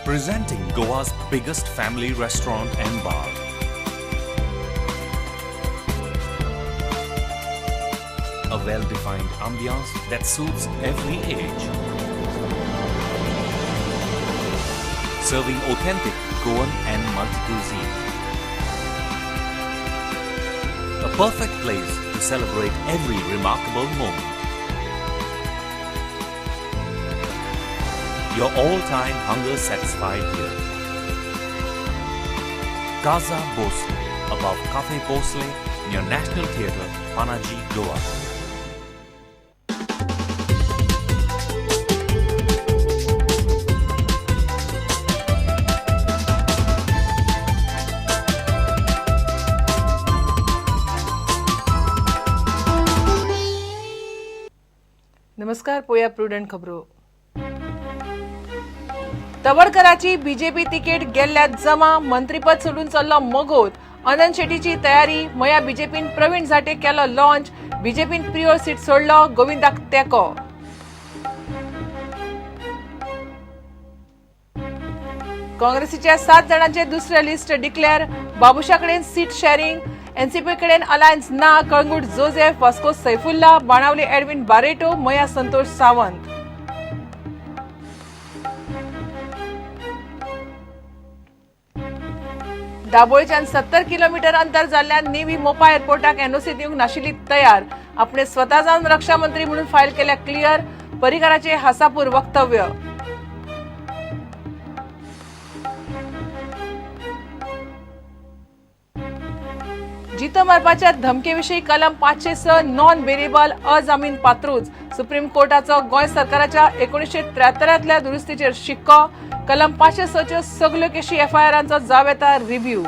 Presenting Goa's biggest family restaurant and bar. A well-defined ambiance that suits every age. Serving authentic Goan and multi-cuisine. A perfect place to celebrate every remarkable moment. Your all-time hunger satisfied here. Casa Bhosle, above Cafe Bhosle, near National Theatre, Panaji, Goa. नमस्कार, पोया prudent खबरो. तवडकराची BJP ticket गेल्ल्यात जमा, मंत्रीपद सोडून चल्लो मगोत. अनंत शेटीची तयारी, मया बीजेपीन प्रवीण झाटे केलो लॉन्च. बीजेपीन प्रियोळ सीट सोडलो, गोविंदाक तेको. काँग्रेसीच्या 7 जाणांचे दुसरे लिस्ट डिक्लेअर. बाबुशा कडेन सीट शेअरिंग, एनसीपी कडेन अलायन्स ना. Calangute Joseph, Vasco Saifulla, Benaulim Edwin Barreto, Mayem Santosh Sawant. दाबोळच्यान 70 kilometre अंतर जाल्ल्यान नेव्ही मोपा एअरपोर्टाक एनओसी दिवंक नाशिल्ली तयार. आपणे स्वता जावन रक्षा मंत्री म्हणून फायल केल्या क्लियर. पर्रीकाराचे हासापूर वक्तव्य. जितो मारपाच्या धमकेविशीं कलम 506 नॉन बेरेबल अजामीन पात्रूच. सुप्रीम कोर्टाचो गोंय सरकाराच्या 1973तल्या दुरुस्तीचेर शिक्को. कलम 506च्यो सगल्यो केशी एफआयआरांचो जाव येता रिव्ह्यू.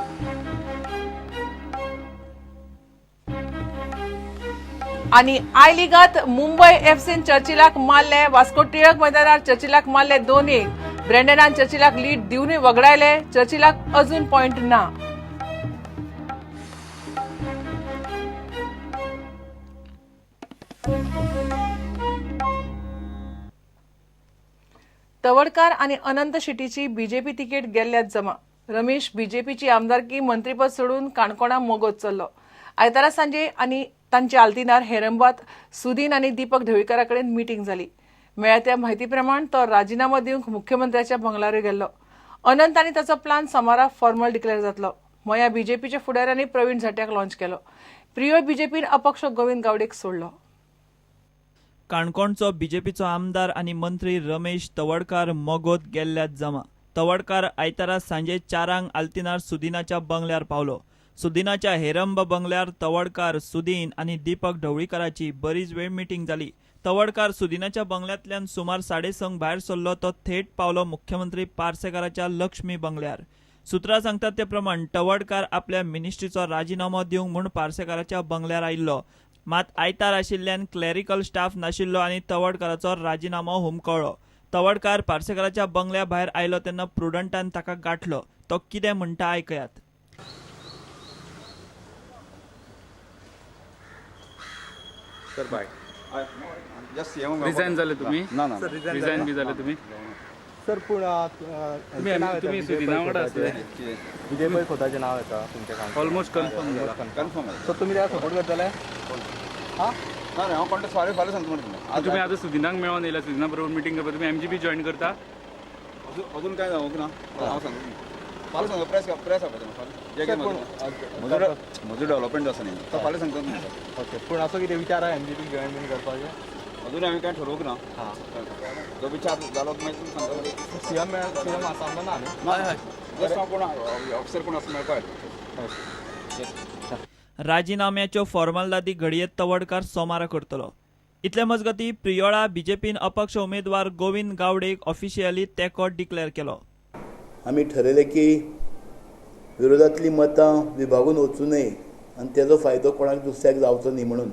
आनी I लिगांत मुंबय एफसीन चर्चिलाक मारले. वास्को टिळक मैदानार चर्चिलाक मारले 2-1. ब्रँडनान चर्चिलाक लीड दिवनूय वगडायले. चर्चिलाक अजून पॉयंट ना. तवडकार आणि अनंत शेटीची बीजेपी तिकीट गेल्ल्यात जमा. रमेश बीजेपीची आमदारकी मंत्रीपद सोडून काणकोणा मगोत चल्लो. आयतारा सांजे आनी तांच्या आल्तिनार हेरंबात सुदीन आनी दीपक ढवळीकारा कडेन मिटींग जाली. मेळ्ळ्या त्या म्हायती प्रमाण तो राजिनामो दिवंक मुख्यमंत्र्याच्या बंगल्यार गेल्लो. अनंत आनी ताचो प्लान सोमारा फॉर्मल डिक्लेअर जातलो. मया बीजेपीच्या फुडाऱ्यांनी प्रवीण झाट्याक लॉन्च केलो. प्रियोळ बीजेपीन अपक्ष गोविंद गावडेक सोडलो. काणकोणचो बीजेपीचो आमदार आनी मंत्री रमेश तवडकार मगोत गेल्ल्यात जमा. तवडकार आयतारा सांजे 4 आल्तिनार सुदिनाच्या बंगल्यार पावलो. सुदिनाच्या हेरंब बंगल्यार तवडकार, सुदीन आनी दीपक ढवळीकाराची बरीच वेळ मिटींग जाली. तवडकार सुदिनाच्या बंगल्यांतल्यान सुमार 6:30 भायर सरलो तो थेट पावलो मुख्यमंत्री पार्सेकाराच्या लक्ष्मी बंगल्यार. सुत्रां सांगतात ते प्रमाण तवडकार आपल्या मिनिस्ट्रीचो राजिनामो दिवंक म्हूण पार्सेकाराच्या बंगल्यार आयिल्लो. मात आयतार आशिल्ल्यान क्लॅरिकल स्टाफ नाशिल्लो आनी तवडकाराचो राजिनामो हुमकळ्ळो. तवडकार पार्सेकाराच्या बंगल्या भायर आयलो तेन्ना प्रुडंटान ताका गांठलो. तो कितें म्हणटा आयकयात. सर बाय, रिझायन जाले तुम्ही? ना ना, रिझायन बी जाले तुम्ही? सर पूण तुम्ही सुदिना वांगडा आसले. विजय पै खोताचें नांव येता तुमच्या काम. ऑलमोस्ट कन्फर्म जाला. कन्फर्म. सो तुमी ताका सपोर्ट करतले? हां ना ना, हांव कॉन्टेक्ट फाल्यां फाल्यां सांगता मरे. तुमी आतां सुदिनाक मेळोन येयला, सुदिना बरोबर मिटींग करता, तुमी एमजीपी जॉयन करता? अजून कांय जावंक ना, हांव सांगता फाल्यां सांगता. प्रेस प्रेस आपयता फाल्यां. म्हजो डेव्हलपमेंट आसा न्ही तो फाल्यां सांगता तुमकां. ओके, पूण असो कितें विचार आहा एमजीपी जॉयन बीन करपाचें? अजून हांवें कांय ठरोवंक ना. जो विचार जालो मागीर तुमी सांगता. सीएम सीएम आसा ना न्ही? हय, जस्ट हांव कोण ऑफिसर कोण आसा मेळपाक. राजिनाम्याच्यो फॉर्मालदादी घडये तवडकार सोमारा करतलो. इतले मजगती प्रियोळा बीजेपीन अपक्ष उमेदवार गोविंद गावडेक ऑफिशियली तेंको डिक्लेअर केलो. आमी ठरयलें की विरोधांतलीं मतां विभागून वचूं नये आनी तेजो फायदो कोणाक दुसऱ्याक जावचो न्ही म्हणून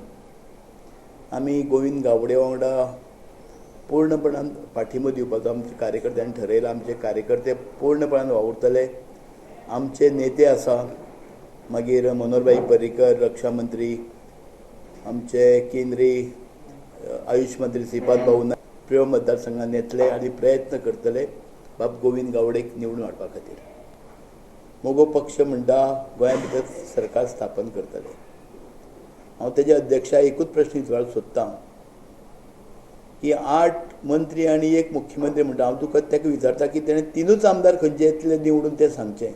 आमी गोविंद गावडे वांगडा पूर्णपणान पाठिंबो दिवपाचो आमच्या कार्यकर्त्यांनी ठरयलां. आमचे कार्यकर्ते पूर्णपणान वावुरतले. आमचे नेते आसा, मागीर मनोहरभाई पर्रीकर रक्षा मंत्री, आमचे केंद्रीय आयुष मंत्री श्रीपाद भाऊ प्रियोळ मतदारसंघात येतले आनी प्रयत्न करतले. बाब गोविंद गावडेक निवडून हाडपा खातीर. मगो पक्ष म्हणटा गोंया भितर सरकार स्थापन करतले. हांव तेज्या अध्यक्षा एकूच प्रश्न विचारपाक सोदतां की 8 मंत्री आनी 1 मुख्यमंत्री म्हणटा. हांव तुका ताका विचारता की तेणें 3 आमदार खंयचे येतले निवडून ते सांगचे.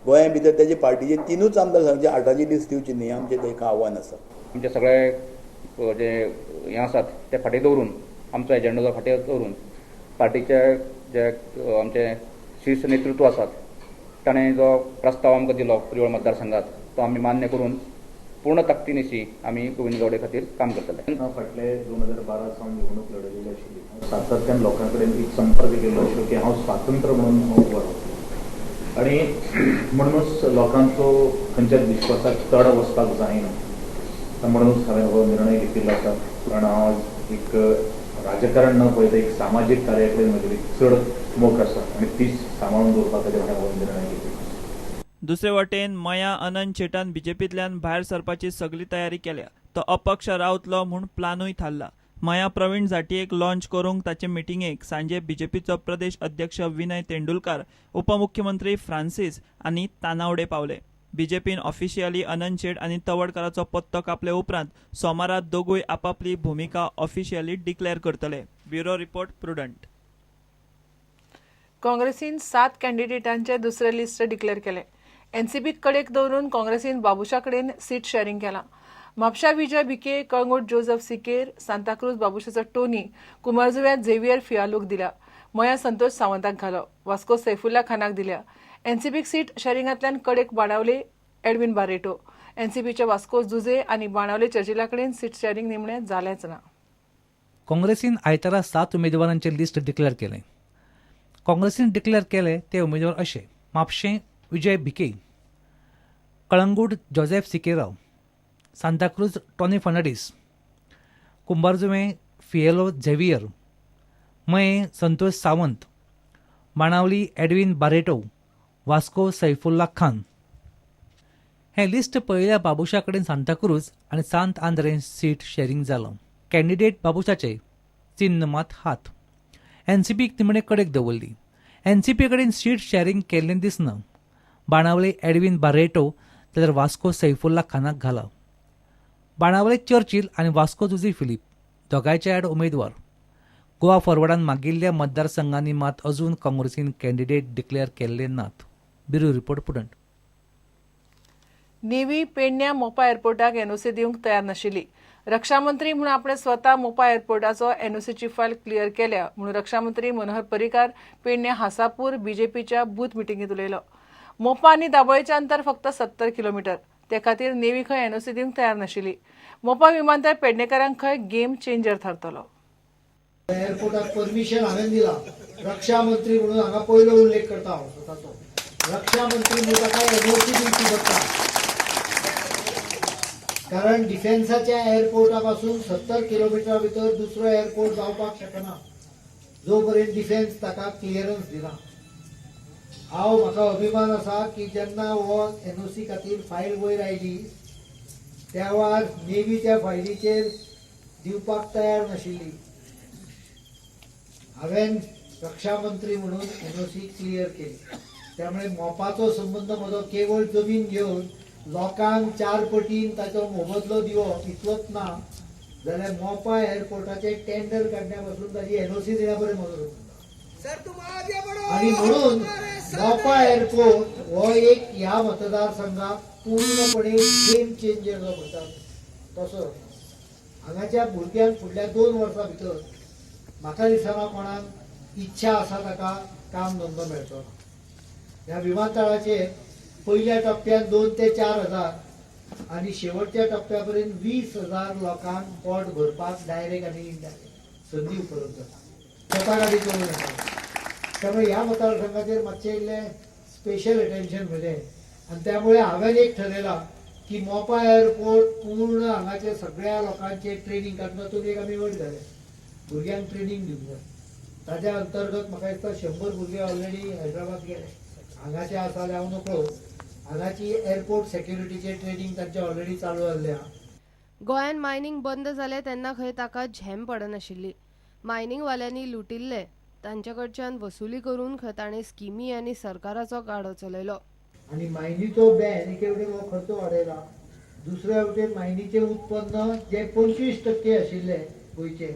गोंया भितर तेजे पार्टीचे 3 आमदार सांगचे, 8ची लिस्ट दिवची न्ही. आमचें तें एक आव्हान आसा. आमचे सगळे जे हें आसात ते फाटीं दवरून, आमचो एजेंडा जो फाटीं दवरून पार्टीचे जे आमचे शीर्ष नेतृत्व आसात ताणें जो प्रस्ताव आमकां दिलो प्रियोळ मतदारसंघात तो आमी मान्य करून पूर्ण ताकदीनिशी आमी गोविंद गावडे खातीर काम करतले. हांव फाटले 2012 सावन निवडणूक लढयलेली आशिल्ली. सातत्यान लोकां कडेन एक संपर्क केल्लो आशिल्लो की हांव स्वातंत्र्य म्हणून हांव उबो रावतलो आनी म्हणूनच लोकांचो खंयच्याच विश्वासाक तड वचपाक जायना म्हणूनच हांवें हो निर्णय घेतिल्लो आसा. कारण हांव आज एक राजकारण न पळयता एक सामाजीक कार्या कडेन म्हजी चड मोख आसा आनी तीच सांबाळून दवरपा खातीर हांवें हो निर्णय घेतिल्लो. दुसरे वटेन मया अनंत शेटान बीजेपींतल्यान भायर सरपाची सगली तयारी केल्या. तो अपक्ष रावतलो म्हूण प्लानूय थारला. मया प्रवीण झांट्येक लॉन्च करूंक ताचे मिटिंगेक सांजे बीजेपीचो प्रदेश अध्यक्ष विनय तेंडुलकार, उपमुख्यमंत्री फ्रांसीस आनी तानावडे पावले. बीजेपीन ऑफिशियली अनंत शेट आनी तवडकाराचो पत्तो कापले उपरांत सोमारा दोगूय आपापली भुमिका ऑफिशियली डिक्लेअर करतले. Bureau report, Prudent. काँग्रेसीन 7 कॅन्डिडेटांचे दुसरे लिस्ट डिक्लेअर केले. एनसीपी कडेक दवरून काँग्रेसीन बाबुशा कडेन सीट शेअरिंग केलां. म्हापशा विजय भिके, कळंगूट जोजफ सिकेर, सांताक्रूज बाबुशाचो टोनी, कुमारजुव्यांत झेवियर फियालूक दिल्या. मया संतोष सावंताक घालो. वास्को सैफुल्ला खानाक दिल्या. एनसीपीक सीट शेअरिंगांतल्यान कडेक बाणावले एडविन बारेटो. एनसीपीच्या वास्को जुजे आनी बाणावले चर्चिला कडेन सीट शेअरिंग निमणें जालेंच ना. काँग्रेसीन आयतारा 7 उमेदवारांचे लिस्ट डिक्लेअर केलें. काँग्रेसीन डिक्लेअर केले ते उमेदवार अशे: म्हापशें विजय भिके, कळंगूट जोसेफ सिकेराव, सांताक्रूज टॉनी फर्नांडीस, कुंभारजुवें फिएलो झेवियर, मयें संतोष सावंत, बाणावली एडविन बारेटो, वास्को सैफुल्ला खान. हें लिस्ट पळयल्या बाबुशा कडेन सांताक्रूज आनी सांत आंद्रे सीट शेअरिंग जालां. कॅन्डिडेट बाबुशाचे चिन्न मात हात. एनसीपीक निमणे कडेक दवरली. एनसीपी कडेन सीट शेअरिंग केल्लें दिसना. बाणावले एडविन बारेटो जाल्यार वास्को सैफुल्ला खानाक घाला. बाणावले चर्चिल आनी वास्को जुझी फिलीप दोगांयचे आड उमेदवार. गोवा फॉरवर्डान मागिल्ल्या मतदारसंघांनी मात अजून काँग्रेसीन कॅन्डिडेट डिक्लेअर केल्ले नात. Bureau report, Prudent. Navy पेडण्या मोपा एअरपोर्टाक एनओसी दिवंक तयार नाशिल्ली. रक्षामंत्री म्हूण आपणे स्वता मोपा एअरपोर्टाचो एनओसीची फायल क्लियर केल्या म्हणून रक्षामंत्री मनोहर पर्रीकार पेडण्या हासापूर बीजेपीच्या बूथ मिटिंगेत उलयलो. मोपा आनी दाबोळेचें अंतर फक्त 70 किलोमिटर, ते खातीर नेव्ही खंय एनओसी दिवंक तयार नाशिल्ली. मोपा विमानतळ पेडणेकारांक खंय गेम चेंजर थारतलो. एअरपोर्टाक परमिशन हांवें दिला. रक्षा मंत्री म्हणून हांगा पयलो उल्लेख करता हांव स्वताचो. रक्षा मंत्री म्हणून ताका एनओसी दिवची पडटा, कारण डिफेन्साच्या एअरपोर्टा पासून 70 किलोमिटरा भितर दुसरो एअरपोर्ट जावपाक शकना जो पर्यंत डिफेन्स ताका क्लियरन्स दिना. हांव म्हाका अभिमान आसा की जेन्ना हो एनओसी खातीर फायल वयर आयली त्या वेळार नेव्ही त्या फायलीचेर दिवपाक तयार नाशिल्ली. हांवें रक्षा मंत्री म्हणून एनओसी क्लियर केली. त्यामुळे मोपाचो संबंद म्हजो केवळ जमीन घेवन लोकांक 4 पटीन ताचो मोबदलो दिवप इतलोच ना, जाल्यार मोपा एअरपोर्टाचें टेंडर काडण्या पासून ताची एनओसी दिल्या पर्यंत म्हजो संबंद. आनी म्हणून मोपा एअरपोर्ट हो एक ह्या मतदारसंघाक पूर्णपणे गेम चेंजर जो म्हणटात तसो. हांगाच्या भुरग्यांक फुडल्या 2 वर्सां भितर म्हाका दिसना कोणाक इच्छा आसा ताका काम धंदो मेळचो ना. ह्या विमानतळाचेर पयल्या टप्प्यान 2 ते 4 हजार आनी शेवटच्या टप्प्या पर्यंत 20,000 लोकांक पोट भरपाक डायरेक्ट आनी इनडायरेक्ट संदी उपलब्ध जाता. स्वता गाडी करून येता. त्यामुळे ह्या मतदारसंघाचेर मातशें इल्लें स्पेशल अटेन्शन म्हजें आनी त्यामुळे हांवें एक ठरयलां की मोपा एअरपोर्ट पूर्ण हांगाचे सगळ्या लोकांचे ट्रेनिंग, कारण तातूंत एक आमी वयर जाले भुरग्यांक ट्रेनिंग दिवंक जाय. ताज्या अंतर्गत म्हाका दिसता 100 भुरगे ऑलरेडी हैदराबाद गेले. हांगाचे आसा जाल्यार हांव नकळो. हांगाची एअरपोर्ट सेक्युरिटीचे ट्रेनिंग तांचे ऑलरेडी चालू जाल्लें आहा. गोंयांत मायनिंग बंद जालें तेन्ना खंय ताका झेम पडनाशिल्ली. मायनिंगवाल्यांनी लुटिल्लें तांचे कडच्यान वसुली करून ताणें स्किमी आनी सरकाराचो गाडो चलयलो. आनी मायनीचो बॅन एके वटेन हो खर्च वाडयला, दुसऱ्या वटेन मायनीचें उत्पन्न जें 25% आशिल्लें गोंयचें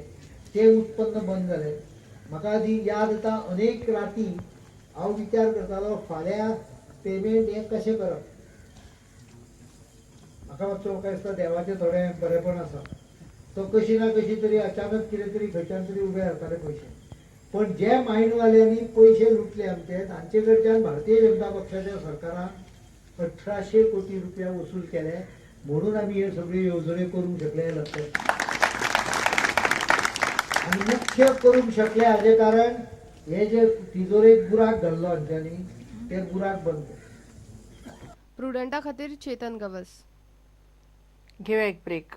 तें उत्पन्न बंद जालें. म्हाका आदी याद येता अनेक राती हांव विचार करतालो फाल्यां पेमेंट हें कशें करप. म्हाका मातसो म्हाका दिसता देवाचें थोडें बरेंपण आसा, तो कशी ना कशी तरी अचानक कितें तरी खंयच्यान तरी उबे जाताले पयशे. पण जे मायनवाल्यांनी पयशे लुटले आमचे तांचे कडच्यान भारतीय जनता पक्षाच्या सरकारान 1800 कोटी रुपया वसूल केले म्हणून आमी हे सगळ्यो येवजण्यो करूंक शकले हें लक्षात. आनी मुख्य करूंक शकले हाजें कारण हे जे तिजोरेक बुराक घाल्लो आमच्यांनी ते बुराक बंद केले. प्रुडंटा खातीर चेतन गवस. घेऊया एक ब्रेक.